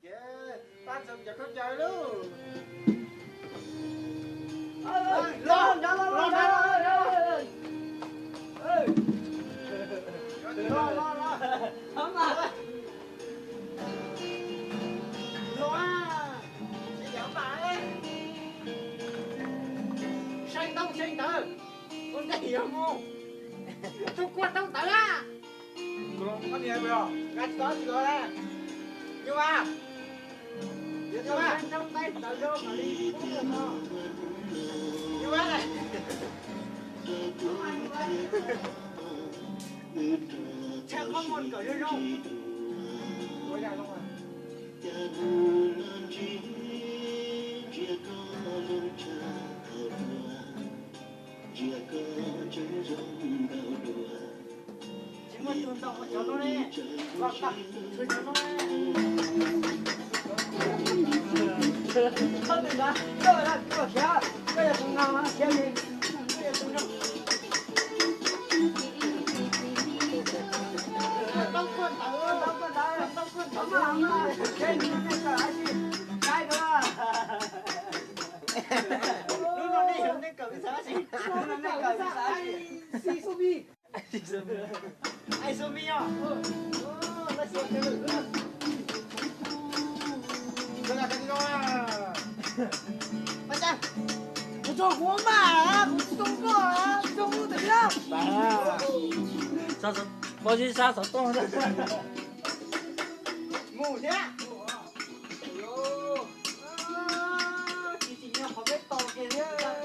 Ces pab txhawm cov khaub ncaws lauj. Los, los, los, los. Los, los, los. Los, los, los. Saib ntaub saib ntawv, ua ntej yuav mus. Tus kuaj rau ntawd a. Nqa tsis tau tsis los a. Yus a. Yus a. Yus a. Tshaj qhob muag kom zoo zoo. Tsis muaj tus ntaus cov no ne, los tag, tshuav cov no ne. Koj tus ntav, koj tus khiav, koj yog tus ntaus mas khiav li, koj yog tus ntaus. Tau koj ntawd, tau koj ntawd, tau koj ntawd mas, mas, lub no nej yog nej kawm xav si, lub no nej kawm xav si. Ai xu mi os. Kuv tso kuv mas, kuv tsis tso koj, tso kuv tus thiab. Pos tsis sab xov tooj. Mus thiab. Tsis tsim nyog qhov peb tos kiag thiab.